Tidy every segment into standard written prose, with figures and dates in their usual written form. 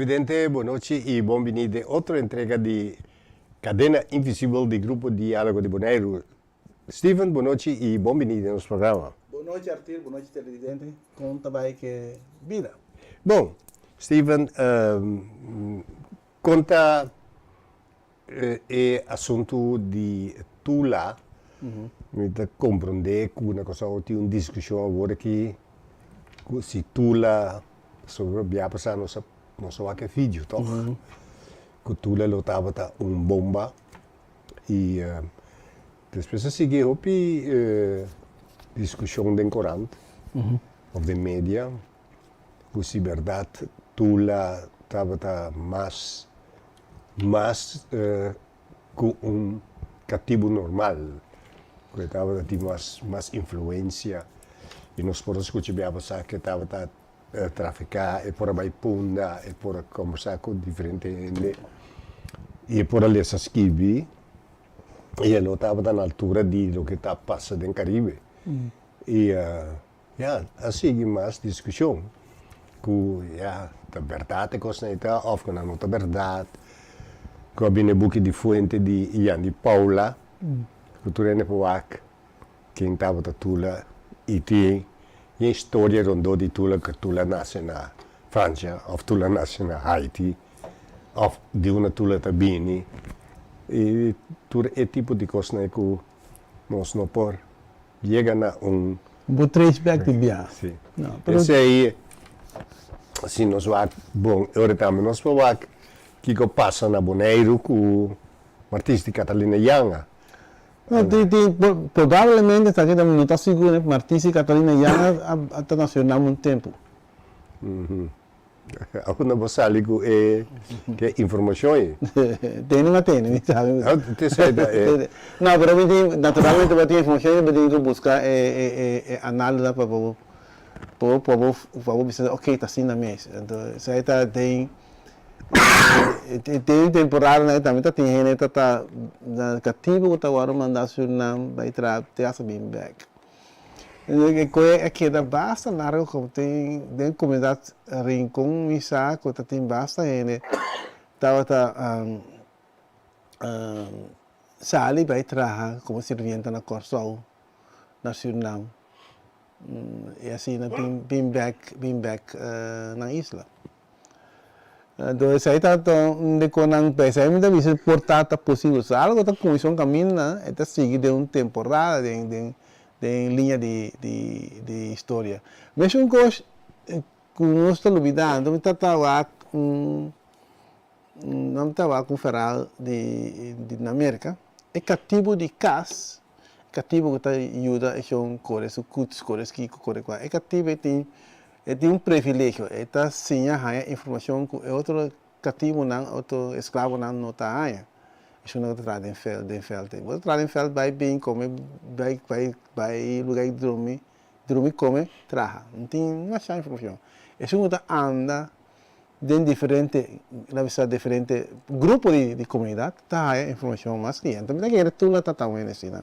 Televidente, bon nochi y bon bini den otro entrega di Cadena Invisibel di Grupo Dialogo di Boneiru. Steven, bon nochi y bon bini den nos programa. Bon nochi Arthur, bon nochi televidente, con ta bay ke bida? Bon, Steven, con ta e asuntu di Tula? Mi ta comprende cu na Curaçao tin un discusion awor aki cu si Tula, pasobra bia pasa nos a nos a wak e video toch? Cu Tula lo tabata un bomba y despues a sigui hopi discusion den corant of den media cu si berdad Tula tabata mas mas cu un catibu normal, cu e tabata tin mas mas influencia y nos por a scucha bia pasa cu e tabata trafica, e por a bay Punda, e por a combersa cu diferente hende y e por a lesa skibi y e no tabata na altura di loke ta pasa den Caribe. Y ya, a sigui mas discusion cu ya ta berdad e cosnan ey ta of cu nan no ta berdad, cu a bini e buki di fuente di Yandy Paula cu tur hende por wak. Ken tabata Tula i tin e historia rondó di Tula ku Tula nase na Francia òf Tula nase na Haiti òf di unda Tula ta bini i tur e tipo di kosnan ku nos no por yega na un. Bo trace back di bia. Si. Esei si nos wak bon e ora tambe nos por wak kiko pasa na Boneiru ku Martins di Catalina Janga. No, tin, tin, probablemente esaki ta, no ta sigur, Martins y Catalina ya a ta na Surinam un tempu. Unda bo sali ku e informashon ei? Tene mi a tene, mi sabi. Te sa ta e. No, pero mi tin, naturalmente bo tin informashon i bo tin ku buska e análisa pa bo, pa bo, pa bo bisa ok ta asina mes. Anto esei ta den. Tin temporadanan tambe ta tin hende ta ta na katibu ku ta wòrdu mandá Surinam bai traha te hasta bin bèk. E koe a keda basta largu komo tin den komunidat Rincon mi sa ku ta tin basta hende tabata sali bai traha komo sirvienta na Kòrsou, na Surinam i asina bin bèk bin bèk nan isla. Entonces esei ta un di konan esei mi ta bisa por ta ta posibel. Si algo ta kuminsá un kaminda e ta sigui den un temporada den den den liña di di di historia. Mesun kos ku nos ta lubidando mi ta ta wak un nan ta wak un feral di di na Merka e katibu di kas katibu ku ta yuda e shon kore su kuts kore kiko kore kua e katibu e tin E tin un privilegio, e ta siña haña informashon ku e otro katibunan, otro esklabonan no ta haña. Esun ku ta traha den vèlt, den vèlt. Bo ta traha den vèlt bai bin kome, bai bai bai lugá di drumi, drumi kome, traha. No tin masha informashon. Esun ku ta anda den diferente, laga bisa diferente grupo di komunidat ta haña informashon mas ki. Anto mi ta kere tur lo ta ta wene asina.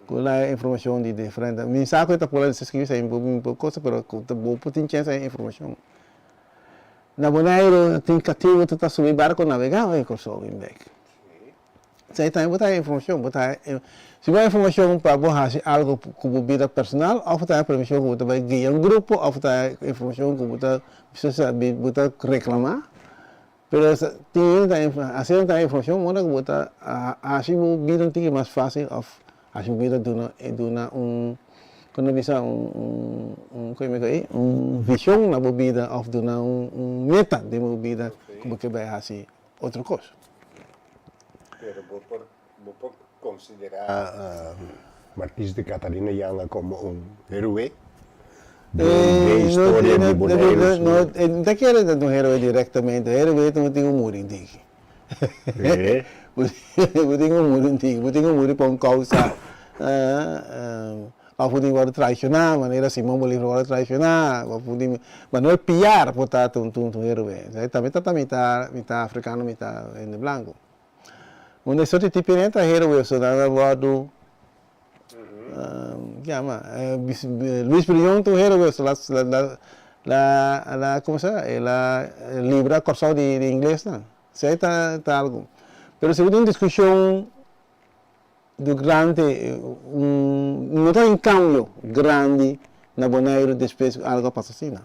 Ku la informashon di diferente. Mi sa ku e ta por a skibi esei un poco cosa pero ku ta bo por tin chèns haña informashon. Na Boneiru tin katibu ta ta subi barko nabegá bai Kòrsou bin bèk. Esei tambe bo ta haña informashon. Bo ta haña si bo haña informashon pa bo hasi algu ku bo bida personal òf bo ta haña permishon ku bo ta bai guia un grupo òf bo ta haña informashon ku bo ta bo ta reklamá. Pero tin hende ta asina ta informacion ora cu bo ta haci bo bida un tiki mas facil of haci bo bida duna duna un con ta bisa un un un vision na bo bida of duna un meta den bo bida cu bo ke bay haci otro cos. Pero bo por bo por Considera Marquis de Catalina Janga como un heroe den historia di Boneiru? No, no ta kere ta un heroe directamente. Heroe ta tin cu muri diki. Bo tin cu muri diki. Bo tin cu muri pa un causa. Of bo tin cu worde traiciona, manera Simon Bolivar worde traiciona. Of bo tin, Manuel Piar por ta un heroe. Tambe ta mita africano, mita hende blanco. Unda e sorti tipinen ta héroe so nan a wòrdu yama Luis Brion ta un héroe so la La la como se el a libra Kòrsou di di inglesnan. Esei ta ta algu. Pero si bo tin un diskushon durante un no ta un kambio grandi na Boneiru despues ku algu a pasa asina.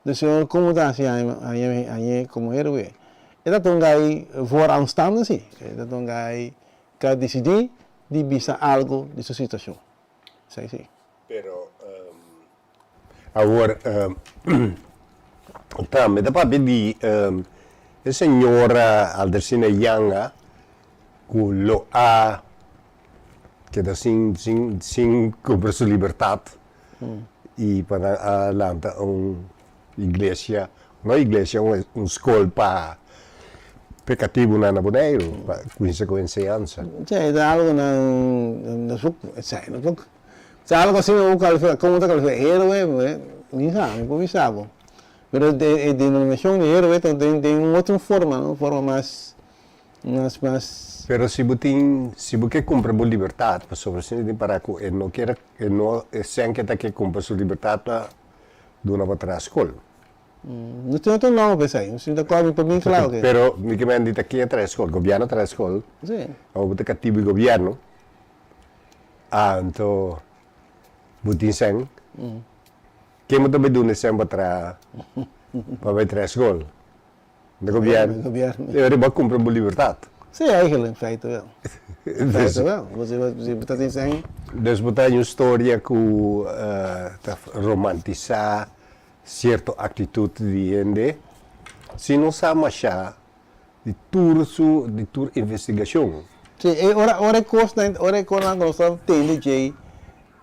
Dus señor komo ta hasi hañ'e komo héroe? E ta un gai vooraanstaande si. E ta un gai ku a disidí di bisa algu di su situashon. Esei si. Pero Awor, tambe ta papia di e señora Aldersina Yanga ku lo a keda sin sin sin kumpra su libertat i pa nan a lanta un iglesia, no iglesia, un skol pa e katibunan na Boneiru pa kuminsa ku enseñansa. Sí, e ta algu nan, nos por, esei nos por Sa algo asina bo califica, como ta califica héroe, mi sa, mi por bisa bo. Pero e denominacion di héroe ta den den un otro forma, un forma mas, mas, mas. Pero si bo tin, si bo ke cumpra bo libertad, pasobra asina tin para cu e no kier, e no, e cen ke ta ke cumpra su libertad ta duna pa traha scol. No tin otro nomber pa esei, mi ta acorda, mi por bin claro ke. Pero mi ke men di ta ken a traha scol, gobierno a traha scol, Si. Awor bo ta catibo di gobierno. Anto bo tin sèn? Ken bo ta bai duna e sèn pa traha pa bai traha skol? De gobièrnu. Gobièrnu. E ora bo a kumpra bo libertat. Sí, eigenlijk in feite wel. In feite wel. Bo si bo ta tin sèn. Dus bo ta haña un storia ku ta romantisá sierto aktitut di hende sin no sa mashá Di tur su di tur investigashon. Sí, e ora ora e kosnan ora e kosnan ku nos ta tende djei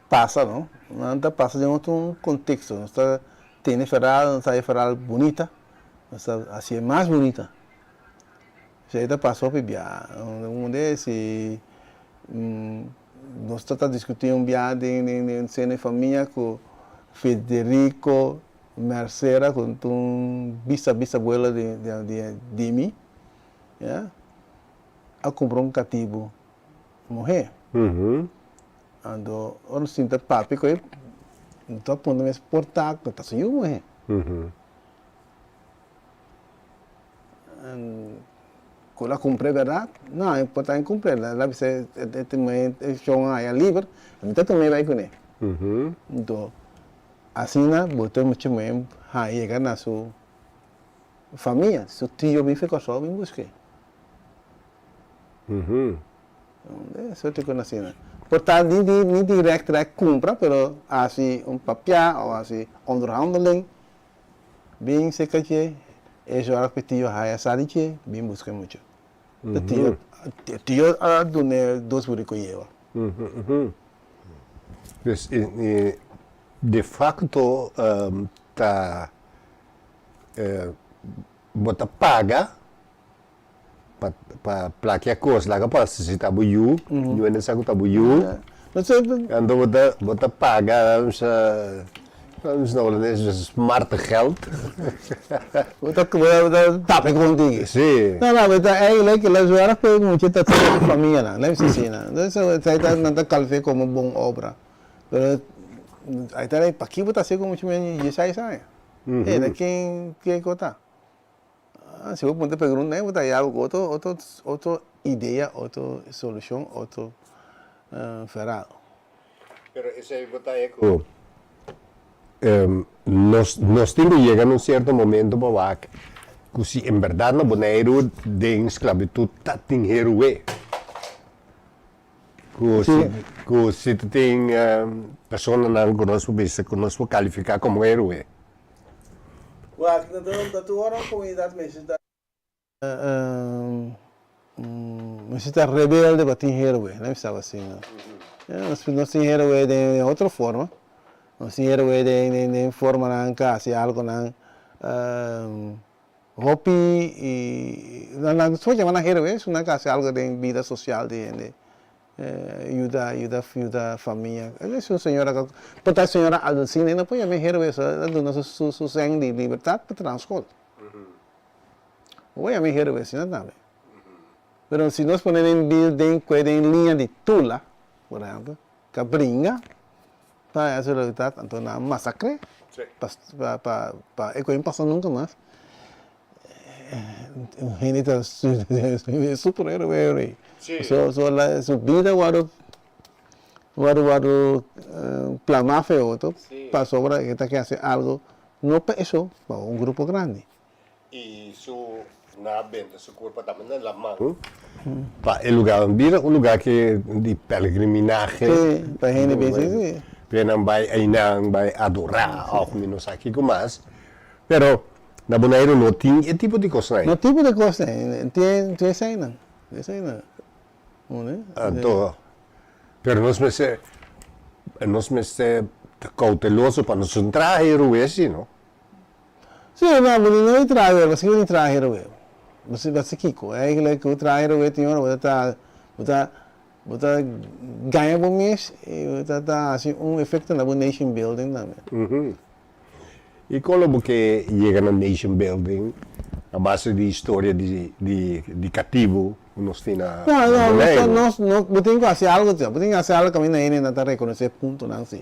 pasa no, nan ta pasa den otro konteksto, nos ta tende feral, nos ta haña feral bunita, nos ta hasié mas bunita. Esei ta pasa hopi bia, un de si nos ta ta diskutí un bia den den den seno di famia ku Federico Mercera ku ta un bisa bisabuelo di di mi ya a kumpra un katibu muhé. Anto ora nos sinta papia ku e mi ta puntra mes por ta ku ta su yu muhé. Ku el a kumpr'é bèrdat? No, e por ta en kumpr'é. El a bisa e muhé e shon a haña liber, mi ta tum'é bai kuné. Anto Asina bo ta mucha muhé ha yega na su famia, su tio bin fi Kòrsou bin busk'é. Eso ta asina. Por ta ni ni direct direct kumpra pero hasi un papia o hasi onderhandeling bin serka dje e zorg pa e tio haya sa di dje bin buska mucha. E tio e tio a dun'é dos buriku yewa. Dus de facto ta bo ta paga pa pa plakia kos laga pasa si ta bo yu, yu hende sa ku ta bo yu, anto bo ta bo ta paga Nos na holandes bisa smartgeld. Bo ta bo ta tapia kon tiki. Si. No no, bo ta eigenlijk la zorg pa e mucha ta cerca su famianan, laat mi si asina. Entonces esei ta nan ta kalifica como bon obra. Pero ai ta paki bo ta haci ku mucha menos di diesseis aña? E ta ken ken ku ta? Si bo puntra pregunta bo ta haya ku otro otro otro idea, otro solucion, otro verhaal. Pero esei bo ta e ku nos nos tin ku yega na un sierto momento pa wak ku si en bèrdat na Boneiru den sklabitut ta tin herué. Ku si ku si ta tin personanan ku nos por bisa ku nos por kalifiká komo herué. Wak, na tur ora un komunidat mester ta. Mester ta rebelde pa tin héroe, no mester asina. Nos tin héroe den otro forma, nos tin héroe den formanan ku hasi algonan hopi i nan por yama nan héroe esunnan ku hasi algo den bida sosial di hende, yuda yuda yuda famia. Esun señora por ta señora Alducina no por yama héroe, el a duna su sèn di libertat pa traha skol. Bo a mi hera vecina tambe. Pero si nos pone den bil den kue den liña di tula, por ehempel, ka bringa pa haña su libertad, anto nan a masakr'é. Pa pa pa e koe no pasa nunka mas. Un hende ta super héroe rei. So so su bida wòrdu wòrdu wòrdu plamá fe otro pasobra e ta ke hasi algo no pa e so, pa un grupo grandi. I su na benta su kurpa tambe na laman pa e lugar bira un lugar ke di pelgriminahe. Sí, pa hende bin sí sí. Pe nan bai einan bai adorá òf mi no sa kiko mas. Pero na Boneiru no tin e tipo di kosnan ei. No tipo di kosnan ei. Tin tin eseinan. Tin eseinan. Anto, pero nos mester nos mester ta kouteloso pa nos no traha heroe si no. Sí, no, bo no di traha heroe, paske bo di traha heroe? Bo kiko? Eigenlijk ku traha heroe tin ora bo ta traha, bo ta bo ta gaña bo mes i bo ta ta hasi un efekto na bo nation building tambe. I kon lo bo ke yega na nation building a base di historia di di di katibu ku nos tin na No, no, Boneiru? nos no, bo tin ku hasi algu, bo tin ku hasi algu kaminda hende nan ta rekonosé puntonan si.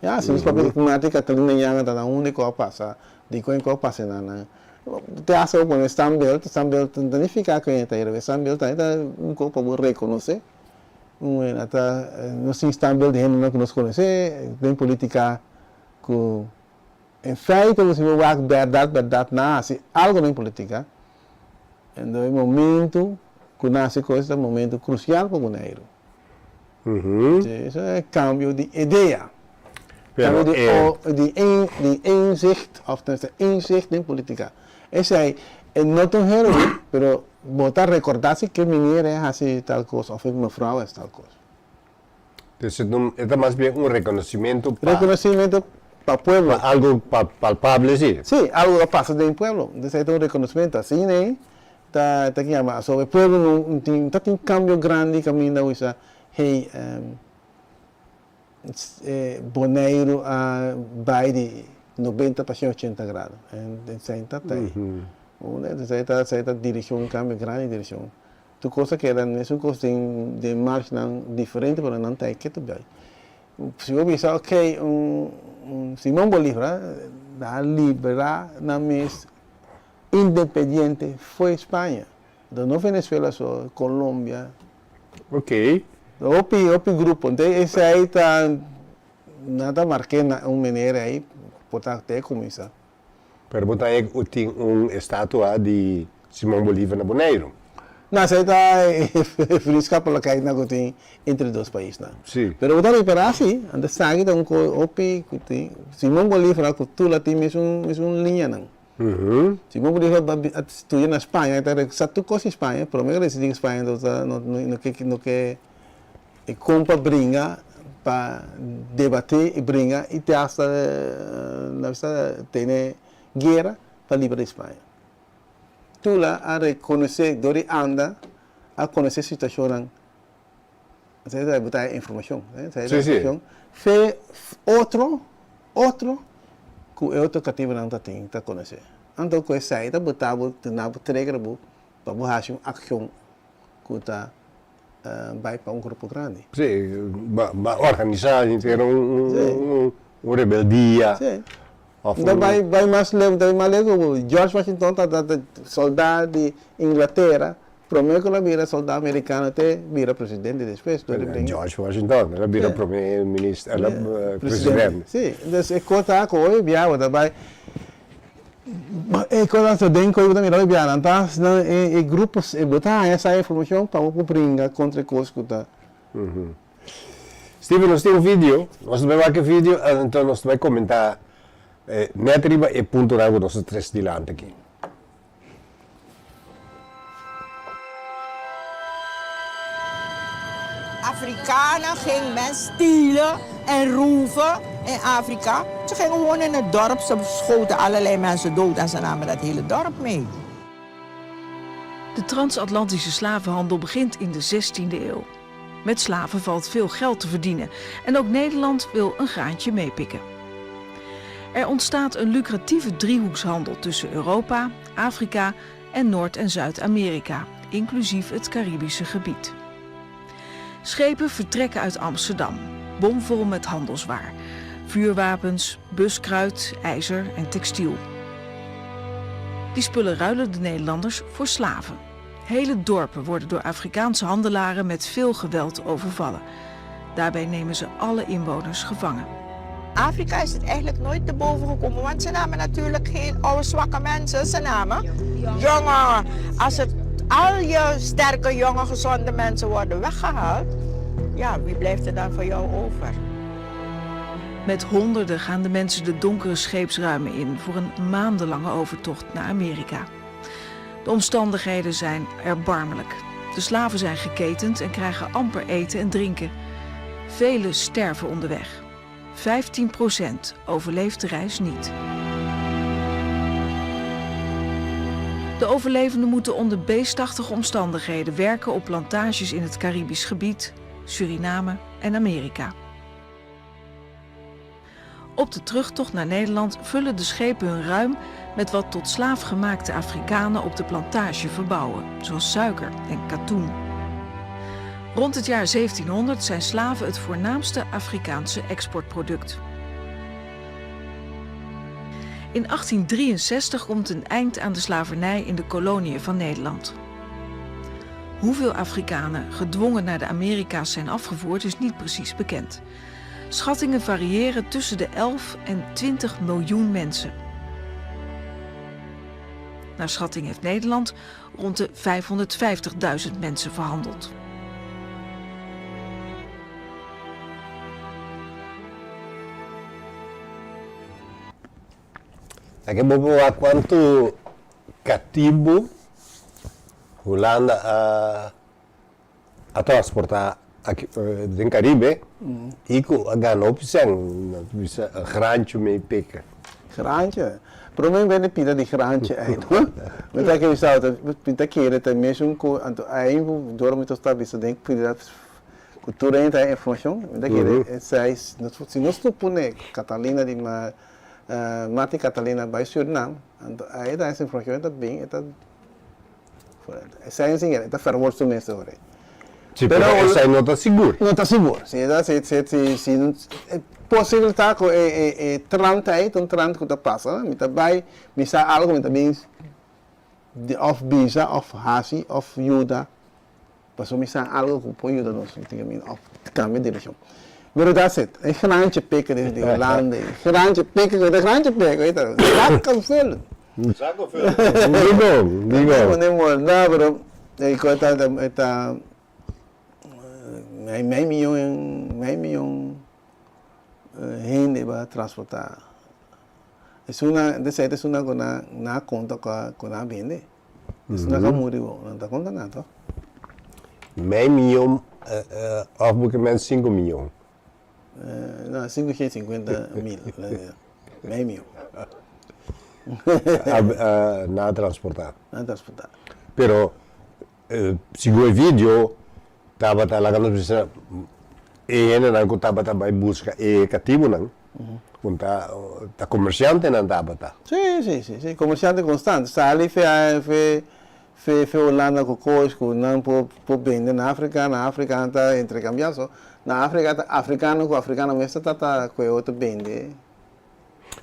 Ya, si nos papia di Mati Catalina Yanga ta na unda ku a pasa, dikon ku a pasa na nan. Te hasta bo pone standbeeld, standbeeld no ta nifiká ku hende ta hera, standbeeld tambe ta un kos pa bo rekonosé. Un hende ta, nos tin standbeeld di hendenan ku nos konosé den politika ku en feite bo si bo wak bèrdat bèrdat nan a hasi algu den politika, endo e momentu ku nan hasi kos ta momentu krusial pa Boneiru. Eso e kambio di idea, kambio di di di inzicht òf tenminste inzicht den politika. Esei e no ta un heroe pero bo ta rekordá si ke meneer a hasi tal kos òf e mefrou a hasi tal kos. Entonces e ta mas bien un reconocimiento pa. Reconocimiento pa pueblo. Pa algo palpable si. Si, algo a pasa den pueblo. Entonces e ta un reconocimiento. Asina ei ta ta yama asoba e pueblo no tin ta tin cambio grandi caminda wisa hey Boneiru a bai di 90 pa 180 grado. Esei ta ta ei. Esei ta esei ta direccion cambio grandi direccion. Tur kos a keda mesun kos den den marshnan diferente pero nan ta e ketu bai. Si bo bisa ok un un Simon Bolivar a libera nan mes independiente fo'i Spaña. Enton no Venezuela so, Colombia. Ok. Hopi hopi grupo. Enton esei ta nan ta marke na un manera ei por ta te kuminsá. Pero bo ta e tin un estatua di Simon Bolivar na Boneiru. No, esei ta e vriendschap por la kai nan ku tin entre dos paisnan. Sí. Pero bo ta repará si, anto esaki ta un kos hopi ku tin, Simon Bolivar ku Tula tin mesun mesun liñanan. Simon Bolivar a studia na Spaña, e ta sa tur kos di Spaña, prome ku a residí Spaña no ta no ke no ke E kon pa bringa, pa debatí i bringa i te hasta nan bisa tene guera pa libra di Spaña. Tula a rekonosé dor di anda a konosé situashonnan, esei ta bo ta haña informashon, esei ta informashon fe otro otro ku e otro katibunan ta tin ta konosé. Anto ku esei ta bota bo duna bo trigger bo pa bo hasi un akshon ku ta bai pa un grupo grandi. Sí, ba organisá henter un un rebeldia. Sí. Of un. Bai bai mas leu, bai mas leu ku George Washington ta ta soldá di Inglatera, promé ku el a bira soldá merikano te bira presidente despues. George Washington, el a bira promé minister, el a presidente. Sí, entonces e kos ta ku hopi biaha bo ta bai. E kosnan ta den ku bo ta mira hopi biaha nan ta nan e grupo bo ta haña sa informashon pa bo por bringa kontra e kos ku ta. Steven nos tin un video, nos ta bai wak e video anto nos ta bai komentá nèt riba e puntonan ku nos ta tres dilanti aki. Afrikanen ging men stelen en roven in Afrika. Ze gingen gewoon in het dorp, ze schoten allerlei mensen dood en ze namen dat hele dorp mee. De transatlantische slavenhandel begint in de 16e eeuw. Met slaven valt veel geld te verdienen en ook Nederland wil een graantje meepikken. Er ontstaat een lucratieve driehoekshandel tussen Europa, Afrika en Noord- en Zuid-Amerika, inclusief het Caribische gebied. Schepen vertrekken uit Amsterdam, bomvol met handelswaar. Vuurwapens, buskruit, ijzer en textiel. Die spullen ruilen de Nederlanders voor slaven. Hele dorpen worden door Afrikaanse handelaren met veel geweld overvallen. Daarbij nemen ze alle inwoners gevangen. Afrika is het eigenlijk nooit te boven gekomen, want ze namen natuurlijk geen oude zwakke mensen, ze namen jonge. Als het al je sterke, jonge, gezonde mensen worden weggehaald, ja, wie blijft er dan voor jou over? Met honderden gaan de mensen de donkere scheepsruimen in voor een maandenlange overtocht naar Amerika. De omstandigheden zijn erbarmelijk. De slaven zijn geketend en krijgen amper eten en drinken. Velen sterven onderweg. 15% overleeft de reis niet. De overlevenden moeten onder beestachtige omstandigheden werken op plantages in het Caribisch gebied, Suriname en Amerika. Op de terugtocht naar Nederland vullen de schepen hun ruim met wat tot slaaf gemaakte Afrikanen op de plantage verbouwen, zoals suiker en katoen. Rond het jaar 1700 zijn slaven het voornaamste Afrikaanse exportproduct. In 1863 komt een eind aan de slavernij in de koloniën van Nederland. Hoeveel Afrikanen gedwongen naar de Amerika's zijn afgevoerd is niet precies bekend. Schattingen variëren tussen de 11 en 20 miljoen mensen. Naar schatting heeft Nederland rond de 550.000 mensen verhandeld. Aki bo por wak kuantu katibu Hulanda a a transportá aki den Karibe i ku a gana hopi sèn, nan ta bisa un grancho mei peka. Grantje? Prome mi bende pida di grantje ei no. Mi ta ke bisa mi ta kere ta mesun ku anto ei dor mi ta sta bisa den pida ku tur hende ta informashon mi ta kere esei si nos no pone Catalina di Marti Catalina bai Surinam anto ei ta esa informashon ta bin e ta Esei sin e ta verwoord su mes ora. Si, pero esei no ta sigur. No ta sigur. Si, si, si, si, si, posibel ta ku e, e, e trant ei ta un trant ku ta pasa. Mi ta bai, mi sa algu, mi ta bin di òf bisa òf hasi òf yuda. Pasobra mi sa algu ku por yuda nos den kaminda òf kambia direkshon. Pero that's it. E grantje peka di Hulanda ei. Grantje peka, ku ta grantje peka, ei ta zak vullen. Zak vullen. Digo, digo. No, pero e kos ta, e ta mei miyon, mei miyon hende ba transportá. Esunnan, de sèt esunnan ku nan a konta ku nan a bende. Esunnan ku a muri bo, nan ta konta nan tòg? Mei miyon òf bo ke men sinku miyon? No, sinku shen sinkuenta mil, mei miyon. Nan a transportá. Nan a transportá. Pero Segun e video, tabata laga nos bisa e hendenan ku tabata bai buska e katibunan, ku ta ta komersiantenan tabata. Sí, sí, sí, sí, komersiante konstant. Sali fe fe fe fe Holanda ku kos ku nan por por bende na Afrika, na Afrika nan ta interkambiá. So, na Afrika ta afrikano ku afrikano mes ta trata ku e otro bende.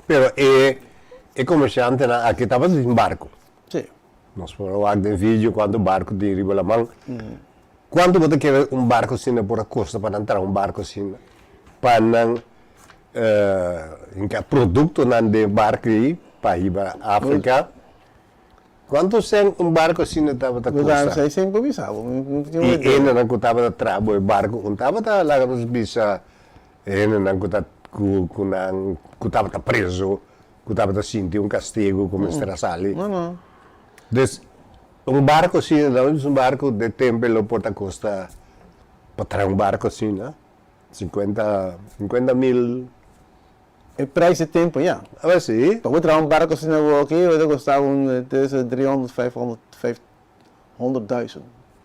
Pero e e komersiantenan aki tabata tin barku. Sí. Nos por a wak den video cuanto barco tin riba laman. Cuanto bo ta kere un barco asina por a costa pa nan traha un barco asina? Pa nan hinca productonan den barco ei pa hiba Africa. Cuanto cen un barco asina tabata costa? Y hendenan cu tabata traha bo e barco un tabata laga nos bisa hendenan cu ta cu nan cu tabata preso Ku tabata sinti un kastigu ku mester a sali. Dus, un barko asina, nan bisa un barko de tempe lo por ta kosta pa traha un barko asina, sinkuenta, sinkuenta mil. E prijs di tempo, ya. A si. Pa bo traha un barko asina awor aki, lo ta kosta un tussen driehonderd, vijfhonderd, vijfhonderdduizend.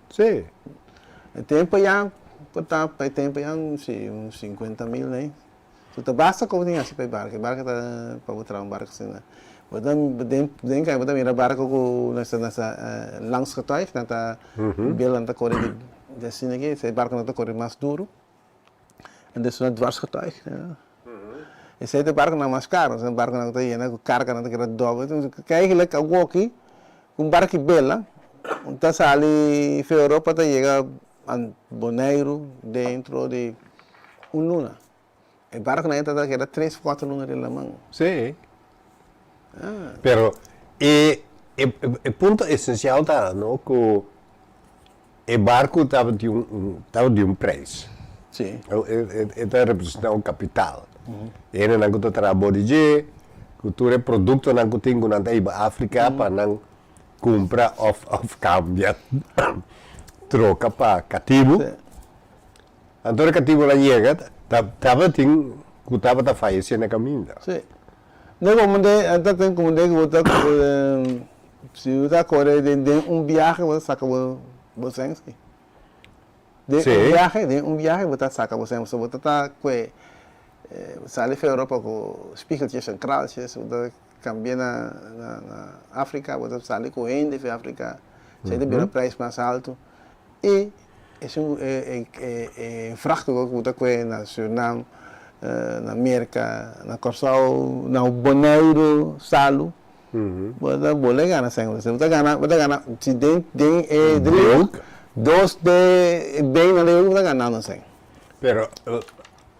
Si. E tempo ya, por ta pa e tempo ya, si, un sinkuenta mil, nee. Su ta basta komo tin hasi pa e barco, e barco ta pa bo traha un barco asina. Bo ta den den kai bo ta mira barco ku nan sta nan sta langs getuig, nan ta bel nan ta kore di di asina aki, e barconan ta kore mas duru. En dus nan dwars getuig. Esei ta e barkunan mas karu, esei barkunan ku ta yena ku karganan ta keda dòbel. Eigenlijk awoki ku un barku di bela ta sali for Europa ta yega Boneiru dentro di un luna. E barkunan ei ta keda tres kuater luna den laman. Sí. Pero e e punto esensial ta no ku e barku tabatin un tabatin un prijs. Sí. E ta representá un kapital. E hendenan ku ta traha bou di dje, ku tur e produktonan ku tin ku nan ta hiba Afrika pa nan kumpra òf òf kambia troka pa katibu. Sí. Anto e katibunan yega tabatin ku tabata fayesé na kaminda. Sí. No komo de ta ten komo de ku bo ta si bo ta kore den den un biahe bo ta saka bo bo sensi. Den un biahe den un biahe bo ta saka bo sensi pasobra bo ta ta kue sali for Europa ku spiegeltjes en kraaltjes bo ta kambia na na na Afrika bo ta sali ku hende for Afrika esei ta bira prijs mas alto i Esun e e vrachtauto ku ta kue na Surinam, na Merka, na Kòrsou, na Boneiru, Salu, bo ta bole gana sèn. Bo ta gana, bo ta gana si den den e driehoek, dos de benen driehoek bo ta ganando sèn. Pero,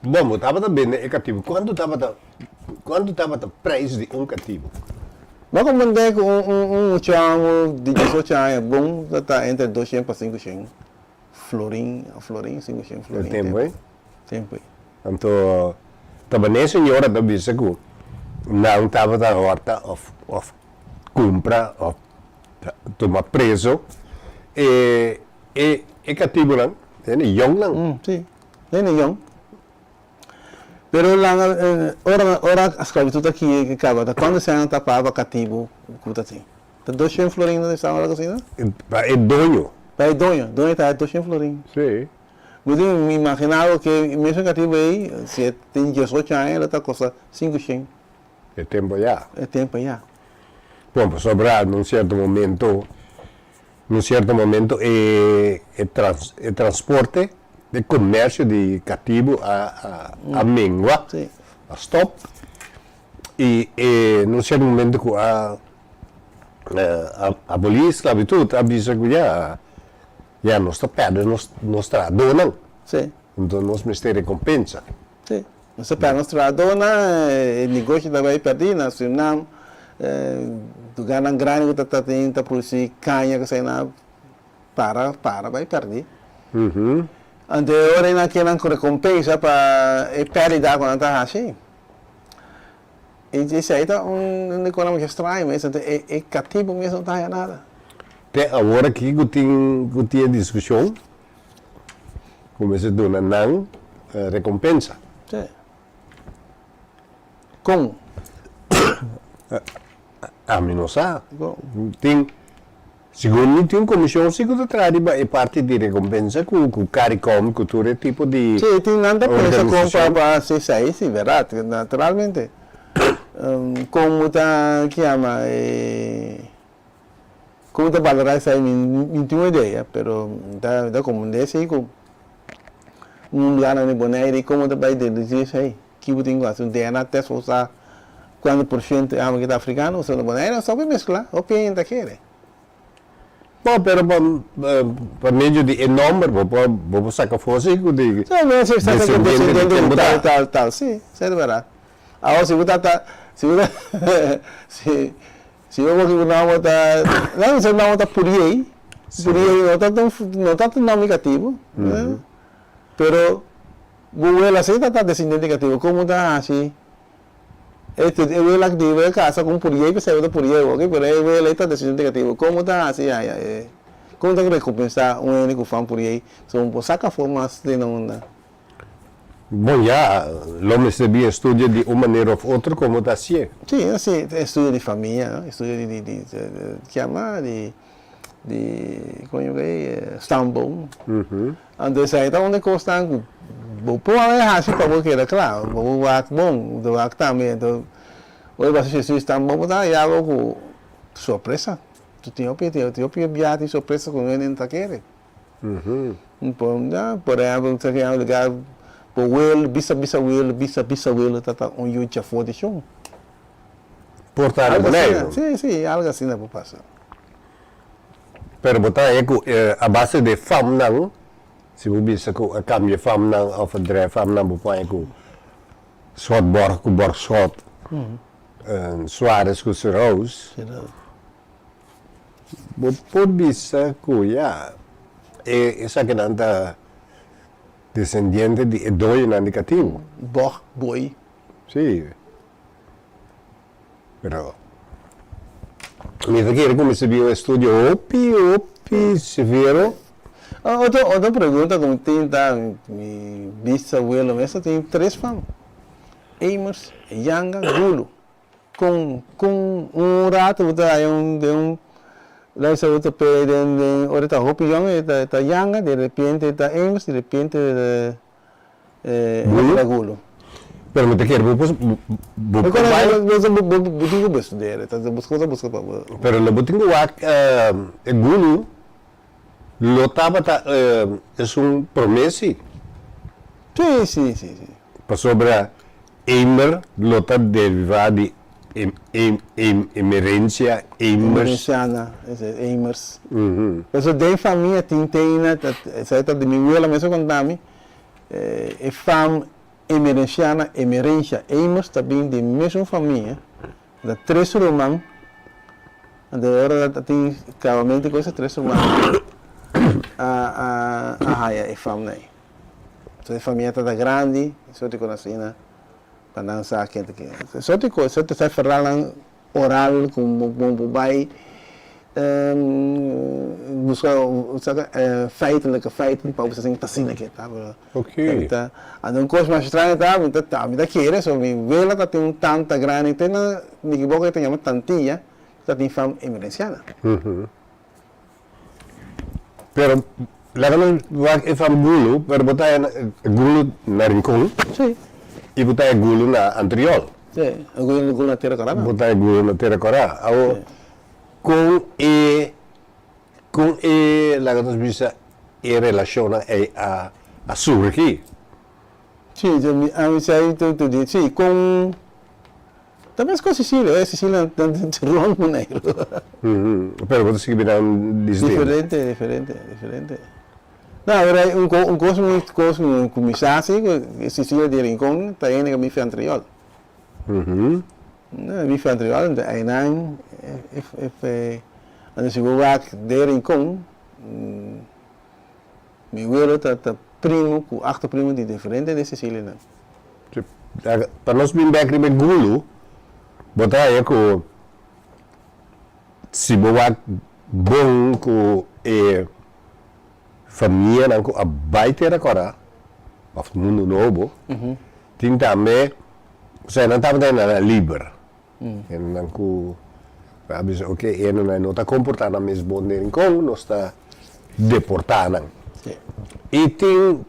bon, bo tabata bende e katibu. Kuantu tabata, kuantu tabata preis di un katibu? Bo komprendé ku un un un muchamu di diesocho aña bon ta ta entre doshen pa sinkoshen florin, florin, sinkoshen florin. E tempu ei? Tempu ei. Anto tabata e señora ta bisa ku nan tabata hòrta òf òf kumpra òf tuma preso e e e katibunan, hende yòngnan. Sí, hende yòn. Pero langa ora ora sklabitut a ki kaba ta kuantu sèn ta paga pa katibu ku ta tin? Ta doshen florin nan ta algu asina? Pa e doño. Pa e doño, doño ta haya doshen florin. Sí. Bo tin imaginá bo ke mesun katibu ei si e tin diesocho aña lo ta kosta sinkushen. E tempu ayá. E tempu ayá. Bon, pasobra na un sierto momento Na un sierto momento e e transporte, e comercio di catibu a a mengua, a stop y e na un sierto momento cu a aboli e sclavitud a bisa cu ya ya nos ta perde nos nos trahadornan, enton nos mester recompensa. Nos ta perde nos trahadornan, e negoshi ta bay perdi na Surinam, lugarnan grandi cu ta tin ta produci caña cu esainan para para bay perdi. Anto e ora nan kier nan recompensa pa e perdida cu nan ta haci. Y esey ta un di cosnan mucho extraño mes, anto e catibo mes no ta haya nada. Te awor aki cu tin cu tin e discusion Ku mester duna nan rekompensa. Sí. Kon? Ami no sa. Tin, segun mi tin un komishon si ku ta traha riba e parti di rekompensa ku ku Caricom ku tur e tipo di Sí, tin nan ta pensa kon pa pa hasi esei, sí, bèrdat, naturalmente. Kon bo ta kiama e. Como ta balora esai mi mi tin un idea pero mi ta mi ta comprende si cu un lugarnan di Bonaire como ta bay deduci esai ki bo tin cu haci un DNA test pa bo sa cuanto por ciento e amo ki ta africano pasobra na Bonaire nos ta hopi mezcla hopi hende ta kere. Bo pero pa pa medio di e nomber bo por bo por saca afo si cu di descendiente di ken bo ta. Tal tal si esai ta berdad awor si bo ta ta si bo ta si Si bo boki ku nòmber ta, nan bisa nòmber ta Puriei, Puriei no ta no ta un nòmber katibu, pero bo wela si ta ta desendente katibu, komo ta hasi e e wela di bo e kasa ku un Puriei p'esei bo ta Puriei oke, pero e wela ei ta desendente katibu, komo ta hasi haya e, komo ta rekompensá un hende ku fam Puriei, so bo saka afó mas den unda. Bon ya, lo mester bin estudio di un manera of otro como ta hacié. Sí, así, estudio di famia, no? Estudio di, di, di, kiama di, di, como yo kei, stamboom. Anto esei ta un di cosnan cu bo por a haci pa bo keda cla, pa bo wak bon, bo ta wak tambe. Anto, ora bo haci estudio di stamboom bo ta haya algo cu sorpresa. Tin hopi, tin hopi bia tin sorpresa cu hende no ta kere. Por ehempel, ta kere lugar Bo welo, bisa bisa welo, bisa bisa welo ta ta un yu djafó di shon. Por ta na Boneiru. Si, si, algo asina por pasa. Pero bo ta haña ku a base di famnan, si bo bisa ku a kambia famnan òf a drai famnan bo por haña ku Schotborg ku Borgschot, Suarez ku Seraus. Bo por bisa ku ya, e esakinan ta desendiente di e doñonan di katibu. Bog, boy. Sí. Pero mi ta kere ku mi sibi un estudio hopi, hopi severo. Otro, otro pregunta ku mi tin ta, mi bisabuelo mes ta tin tres fam, Amos, Yanga, Gulu. Kon, kon un rato bo ta haña un, den un, luister bo ta pega den, den, ora e ta hopi yòn e ta, e ta yanga, di repente e ta Amos, di repente e Gulu? ta Gulu. Pero mi ta kere bo por, bo por bai. Bo, bo, bo tin ku bestudeer, ta buska, bo ta buska pa bo. Pero lo bo tin ku wak e Gulu lo tabata esun promé si. Sí, sí, sí, sí. Pasobra Emer lo ta derivá di emerencia, emers. Emerenciana, ese emers. Pasobra den famia tin teina, esei ta di mi wela mes a konta mi, e fam emerenciana, emerencia, emers ta bin di mesun famia, ta tres ruman, anto e ora ta tin kabamento ku ese tres ruman a haya e famnan ei. So e famia ta ta grandi, sorti kon asina pa nan sa ken ta ken. Sorti kos, sorti sa verhaalnan oral ku bo por bai buska saka feitelijke feiten pa bo sa ta asina ke ta. Oké. Anto un kos mas straño ta, mi ta mi ta kere so mi wela ta tin un tanta grandi te na Nikiboko e ta yama Tantilla ta tin fam emerenciana. Pero laga nos wak e fam Gulu, pero bo ta haña Gulu na Rincon. Sí. I bo ta haña Gulu na Antriol. Sí, Gulu na Tera Kòrá. Bo ta haña Gulu na Tera Kòrá. Awor, kon e, kon e, laga nos bisa, e relashonnan ei a a surgi? Sí, mi a mi sa di, sí, kon. Ta meskos Sicilia, oye Sicilia ta rond Boneiru. Pero bo ta sigui bira un distinto. Diferente, diferente, diferente. No, awor un ko un kos mi kos mi kuminsá hasi ku Sicilia di Rincon ta hende ku mi fi Antriol. No, mi fi Antriol anto einan e e anto si bo wak den Rincon mi welo ta ta primo ku achterprimo di diferente di Sicilianan. Pa nos bin bek riba e gulu, bo ta haña ku si bo wak bon ku e famianan ku a bai Tera Kòrá òf Mundu Nobo, tin tambe, osea nan tabata e nan liber, hendenan ku a bisa oke e hendenan no ta komportá nan mes bon den Rincon, nos ta deportá nan. I tin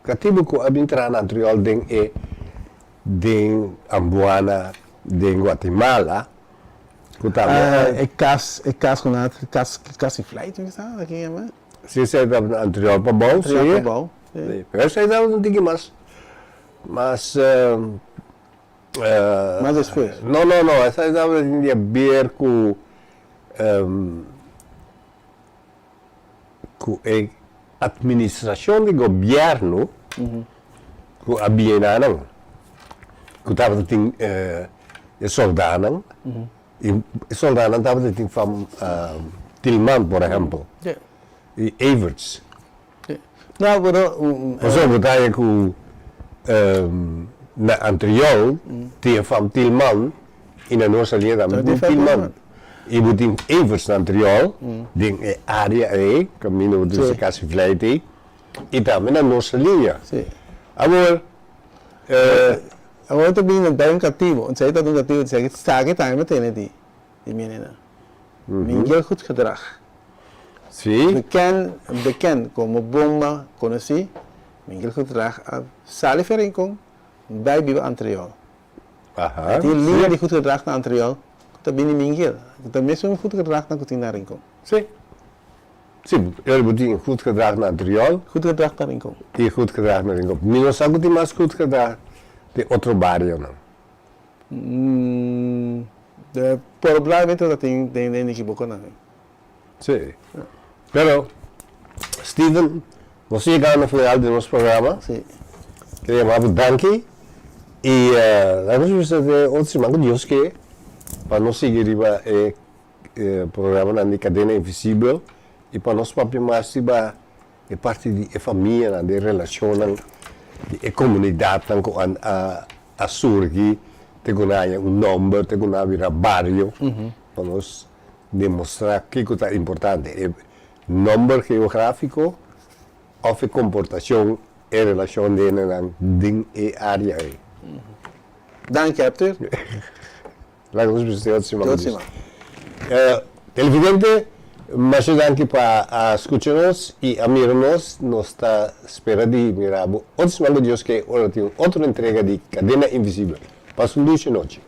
Katibu ku a bin traha na Antriol den e den Ambuana den Guatemala ku tambe a. E kas e kas ku nan a kas kas di flight mi sa aki yama. Si esei tabata na Antriol pa bou si. Antriol pa bou si. Pero esei tabata un tiki mas mas. Mas despues. No no no esei tabata tin di haber ku. Ku e atministrashon di gobièrnu ku a bini nan, ku tabata tin e sòldánan, i e sòldánan tabata tin fam Tilman por ehèmpel, i Everts. Pasobra bo ta haña ku na Antriol tin e fam Tilman i na Noord Saliña tambe tin Tilman. I bo tin Everts na Antriol den e área ei kaminda bo tin kasi vleit ei i tambe na Noord Saliña. Awor. Awor ta bini na un katibu, un ta un katibu saki tambe bo tene di minenan. Miguel Goedgedrag. Sí. Bekend, bekend komo bomba konosí, Miguel Goedgedrag a sali for Rincon bai biba Antriol. Aha. E tin liña di Goedgedrag na Antriol ku ta bini Miguel, ku ta mesun Goedgedragnan ku tin na Rincon. Sí. Sí, e bo tin goed gedrag na Antriol. Goed gedrag na Rincon. I goed gedrag na Rincon. Mi no sa ku tin mas goed gedrag den otro barionan. Probablemente ta tin den den Nikibokonan. Sí. Pero, Steven, nos a yega na final di nos programa. Sí. Kere yama bo danki i laga nos bisa den otro siman ku Dios ke pa nos sigui riba e programanan di Cadena Invisibel i pa nos papia mas riba e parti di e famianan, di e relashonnan, di e komunidatnan ku a a surgi te ku nan haña un nòmber, te ku nan a bira bario, pa nos demostrá kiko ta importante, e nòmber geográfiko òf e komportashon, e relashon di hendenan den e área ei. Danki, Arthur. Laga nos bisa te otro siman. Te otro siman. Televidente, masha danki pa a skucha nos i a mira nos. Nos ta spera di mira bo otro siman ku Dios ke ora tin un otro entrega di Kadena Invisibel. Pasa un dushi nochi.